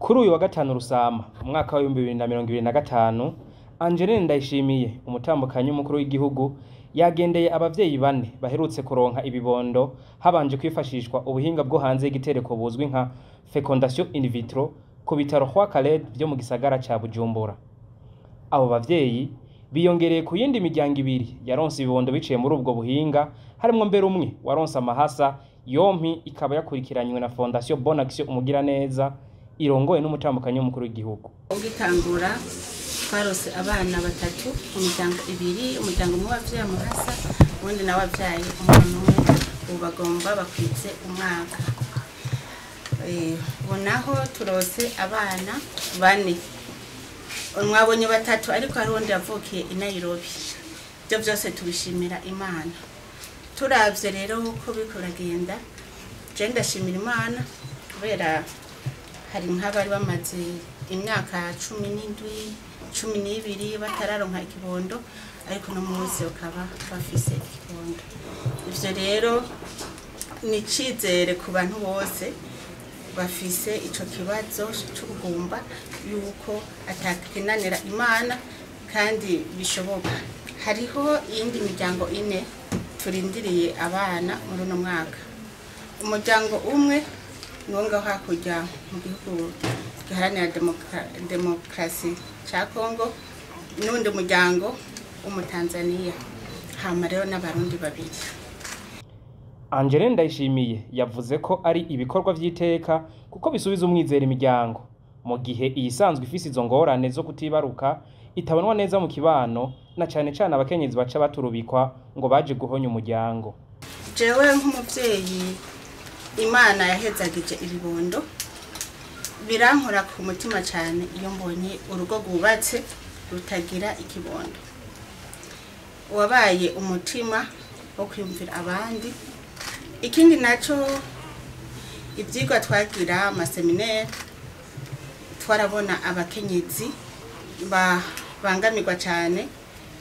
Kuri uyu wa gatanu Rusama umwaka wa 2025, Angeline Ndayishimiye, umutambukanyi w'umukuru w'igihugu, yagendeye abavyeyi bane baherutse kuronka ibibondo habanje kwifashishwa ubuhinga bwo hanze y'igitereko buzwi nka fécondation in vitro ku bitaro Roi Khaled vyo mu gisagara ca Bujumbura. Abo bavyeyi biyongereye ku yindi miryango ibiri yaronse ibibondo biciye muri ubwo buhinga, harimwo mbere umwe waronse amahasa yompi, ikaba yakurikiranywe na Fondation Bonne Action Umugiraneza irongoye n'umutambukanyi w'umukuru w'igihugu. Ugitangura twarose abana batatu mu miryango ibiri: umuryango umwe wavyaye amahasa, uwundi nawe wavyaye umwana umwe. Ubu bagomba bakwize umwaka. Ubu naho turose abana bane. Mwabonye batatu, ariko hari uwundi yavukiye i Nairobi. Ibyo byose tubishimira Imana. Turavye rero uko biriko biragenda, je ndashimira Imana kubera hari nk'abari bamaze imyaka 17, 12 batararonka ikibondo, ariko no munsi bakaba bafise ikibondo. Ivyo rero ni icizere ku bantu bose bafise ico kibazo c'ubugumba, yuko atakinanira Imana kandi bishoboka. Hariho iyindi miryango ine turindiriye abana muri uno mwaka. Umuryango umwe niwo ngaho hakurya mu gihugu giharanira demokarasi ca Kongo, n'uwundi muryango w'Umutanzaniya, hama rero n'Abarundi babiri. Angeline Ndayishimiye yavuze ko ari ibikorwa vy'iteka kuko bisubiza umwizero imiryango mu gihe iyisanzwe ifise izo ngorane zo kutibaruka itabonwa neza mu kibano, na cane cane abakenyezi baca baturubikwa ngo baje guhonya umuryango. Jewe nk'umuvyeyi Imana yahezagije ibibondo, birankora ku mutima cyane iyo mbonye urugo rwubatse rutagira ikibondo. Wabaye umutima wo kwiyumvira abandi. Ikindi naco, ivyigwa twagira, amaséminaires, twarabona abakenyezi bangamirwa cyane,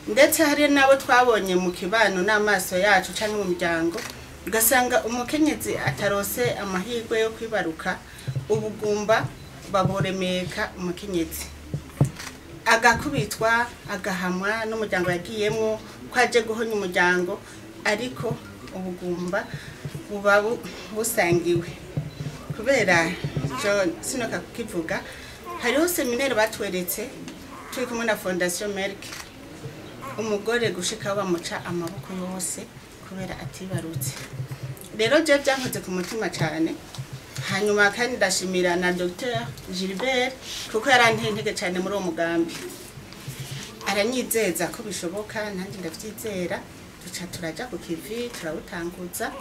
ndetse hari n'abo twabonye mu kibano n'amaso yacu canke mu muryango, ugasanga umukenyezi atarose amahirwe yo kwibaruka, ubugumba baboremeka, umukenyezi agakubitwa, agahamwa n'umuryango yagiyemwo ko aje guhonya umuryango. Ariko ubugumba buba busangiwe. Kubera ico sinoka kukivuga, hariho séminaire batweretse turi kumwe na Fondation Merck, umugore gushika bamuca amaboko yose kubera atibarutse. Rero je byankoze ku mutima cyane. Hanyuma kandi ndashimira na Dr Gilbert kuko yaranteye intege cyane muri uwo mugambi, aranyizeza ko bishoboka, nanjye ndavyizera, duca turaja ku kivi, turawutanguza.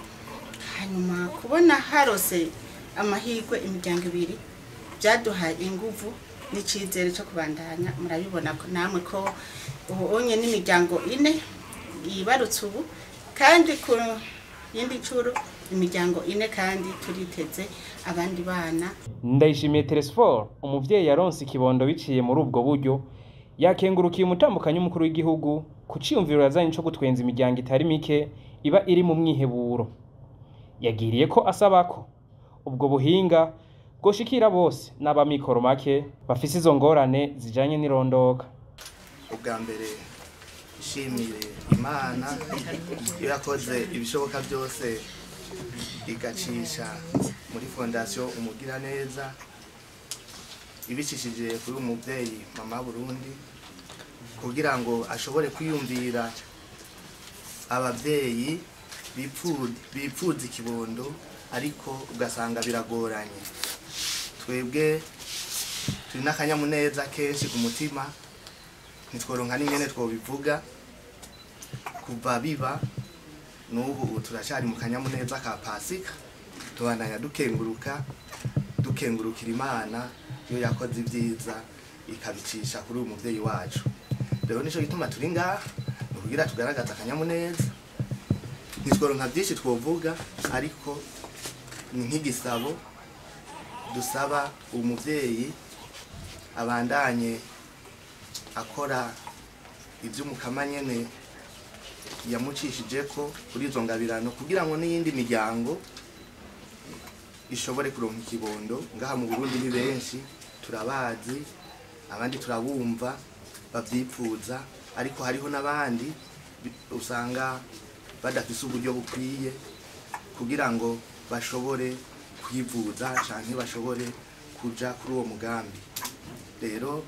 Hanyuma kubona harose amahirwe imiryango ibiri byaduhaye inguvu n'icizere cyo kubandanya. Murabibona ko namwe ko ubu onye n'imiryango ine yibarutse ubu, kandi ku yindi ncuro imiryango ine, kandi turiteze abandi bana. Ndayishimiye Telesfor, umuvyeyi yaronse ikibondo biciye muri ubwo buryo, yakengurukiye umutambukanyi w'umukuru w'igihugu ku ciyumviro yazanye co gutwenza imiryango itari mike iba iri mu mwiheburo. Yagiriye ko asaba ko ubwo buhinga bwoshikira bose n'abamikoro make bafise izo ngorane zijanye n'irondoka. Ubwa mbere nshimiye Imana iyo yakoze ibishoboka byose igacisha muri Fondation Umugiraneza, ibicishije kuri uyu mubyeyi Mama Burundi, kugira ngo ashobore kwiyumvira ababyeyi bipfuza ikibondo ariko ugasanga biragoranye. Twebwe turi n'akanyamuneza kenshi ku mutima, ntitworonka n'ingene twobivuga. Kuva biba n'ubu, ubu turacyari mu kanyamuneza ka Pasika. Tubandanya dukenguruka, dukengurukira Imana iyo yakoze ibyiza ikabicisha kuri uyu muvyeyi wacu. Rero nico gituma turi ngaha, ni ukugira tugaragaze akanyamuneza. Ntitworonka byinshi twovuga, ariko ni nk'igisabo dusaba umuvyeyi abandanye akora ivy'Umukama nyene yamucishije ko kuri izo ngabirano, kugira ngo n'iyindi miryango ishobore kuronka ikibondo. Ngaha mu Burundi ni benshi. Turabazi, abandi turabumva bavyipfuza, ariko hariho n'abandi usanga badafise uburyo bukwiye kugira ngo bashobore kwivuza canke bashobore kuja kuri uwo mugambi. Rero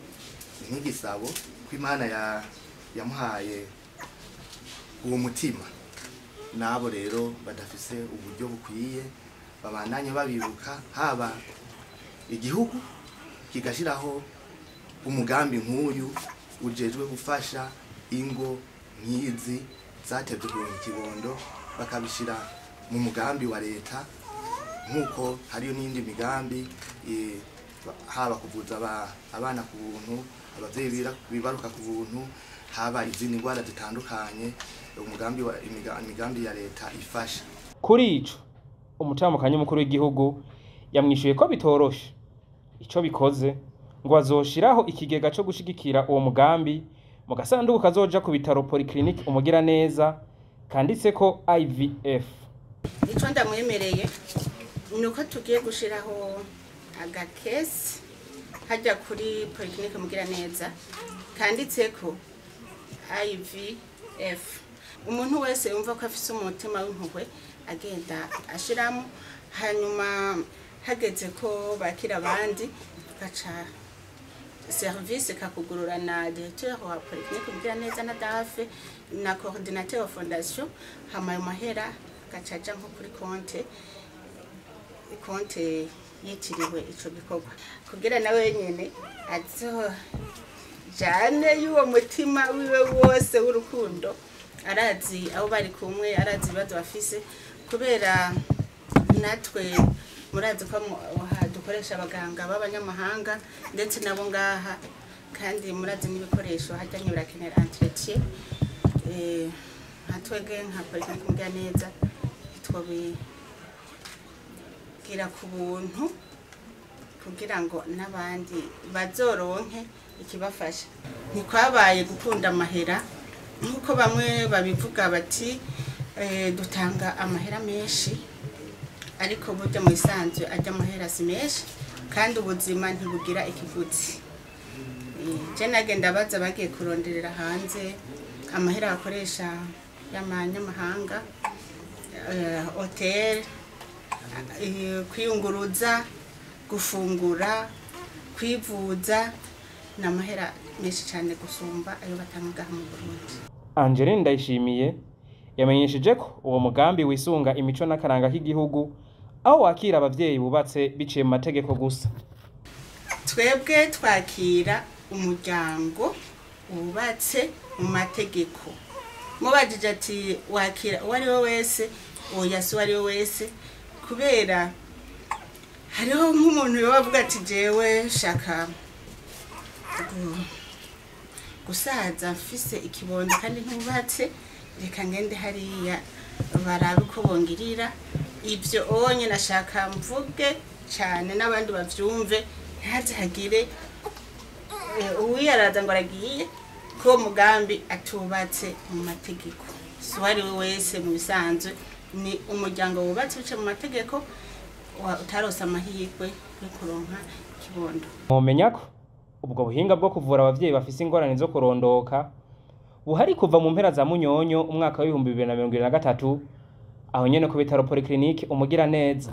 nk'igisabo ko Imana yamuhaye uwo mutima, nabo rero badafise uburyo bukwiye babandanye babibuka, haba igihugu kigashiraho umugambi nk'uyu ujejwe gufasha ingo nk'izi zatevye kuronka ikibondo, bakabishira mu mugambi wa leta, nk'uko hariyo n'iyindi migambi, haba kuvuza abana ku buntu, abavyeyi bibaruka ku buntu, haba izindi ndwara zitandukanye, umugambi wa imigambi ya leta ifasha. Kuri ico umutambukanyi mukuru w'igihugu yamwishuye ko bitoroshe, ico bikoze ngo azoshiraho ikigega co gushigikira uwo mugambi mu gasanduku kazoja ku bitaro Polyclinique Umugiraneza kanditseko IVF. Ico ndamwemereye ni uko tugiye gushiraho agakesi hajya kuri Polyclinique Umugiraneza kanditseko IVF. Umuntu wese yumva ko afise umutima w'impuhwe agenda ashiramo, hanyuma hageze ko bakira abandi gaca service kakugurura na directeur wa Polyclinique Umugiraneza na DAF na coordinateur wa fondation, hama ayo mahera gaca aja nko kuri konte yitiriwe ico gikorwa, kugira nawe nyene azojane y'uwo mutima wiwe wose w'urukundo. Arazi abo bari kumwe, arazi ibibazo bafise, kubera natwe murazi ko dukoresha abaganga b'abanyamahanga ndetse nabo ngaha, kandi murazi n'ibikoresho hajyanye birakenera entretien. Nka twebwe nka Polyclinique Umugiraneza twobigira ku buntu kugira ngo n'abandi bazoronke ikibafasha. Ntikwabaye gukunda amahera nk'uko bamwe babivuga bati dutanga amahera menshi, ariko burya mu isanzwe ajya amahera si menshi, kandi ubuzima ntibugira ikiguzi. Je nagenda baza bagiye kuronderera hanze amahera bakoresha y'amanyamahanga, hotel, kwiyunguruza, gufungura, kwivuza, ni amahera menshi cyane gusumba ayo batanga ngaha mu Burundi. Angeline Ndayishimiye yamenyesheje ko uwo mugambi wisunga imico n'akaranga k'igihugu, aho wakira abavyeyi bubatse biciye mu mategeko gusa. Twebwe twakira umuryango wubatse mu mategeko. Mubajije ati wakira uwo ari we wese, oya si uwo ari we wese, kubera hariho nk'umuntu yoba avuga ati jewe shaka gusaza mfise ikibondo kandi ntubatse, reka ngende hariya barabe uko bongirira. Ibyo onye nashaka mvuge cyane n'abandi bavyumve, ntihaze hagire uwiyaraza ngo aragiye ko mugambi atubatse mu mategeko. Si uwo ari we wese mu bisanzwe, ni umuryango wubatse uce mu mategeko utarose amahirwe yo kuronka ikibondo. Mwomenya ko ubwo buhinga bwo kuvura abavyeyi bafise ingorane zo kurondoka buhari kuva mu mpera za Munyonyo umwaka w'ibihumbi bibiri na mirongo ibiri na gatatu, aho nyene ku bitaro Polyclinique Umugiraneza.